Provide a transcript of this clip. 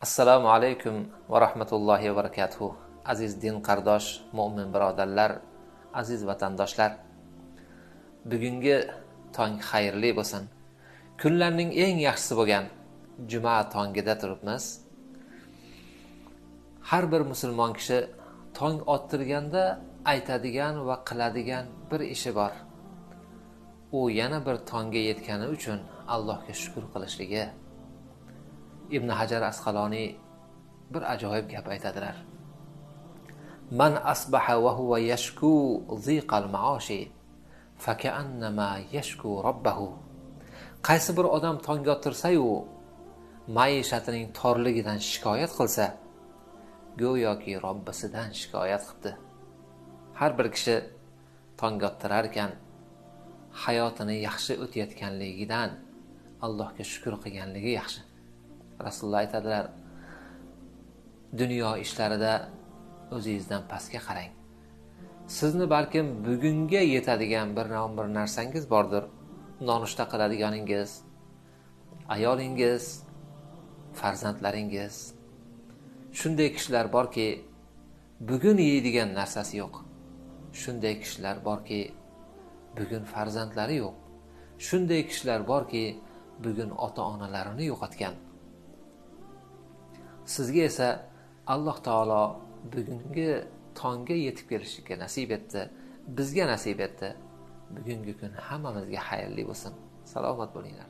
Assalomu alaykum va rahmatullohi va barakatuh. Aziz din qardosh, mo'min birodarlar, aziz vatandoshlar. Bugungi tong xayrli bo'lsin. Kunlarning eng yaxshisi bo'lgan juma tongida turibmiz. Har bir musulmon kishi tong ottirganda aytadigan va qiladigan bir ishi bor. U yana bir tongga yetgani uchun Allohga shukr qilishligi. Ibn Hajar Asqaloniy bir ajoyib gap aytadilar. Man asbaha va huwa yashku ziqal maoshi faka'annama yashku robbahu. Qaysi bir odam tongga ottirsa-yu maishatining torligidan shikoyat qilsa, go'yoki Robbisidan shikoyat qildi. Har bir kishi tongga ottirar ekan, hayotini yaxshi o'tayotganligidan Allohga shukr qilganligi yaxshi. Rasululloh aytadilar, dunyo ishlarida o'zingizdan pastga qarang. Sizni balkim bugunga yetadigan bir narsangiz bordir. Nonushta qiladiganingiz, ayolingiz, farzandlaringiz. Shunday kishilar borki, bugun yeydigan narsasi yo'q. Shunday kishilar borki, bugun farzandlari yo'q. Shunday kishilar borki, bugun ota-onalarini yo'qotgan. Sizga esa Alloh taolo bugungi tongga yetib kelishga nasib etdi, bizga nasib etdi. Bugungi kun hammamizga xayrli bo'lsin. Salomat bo'linglar.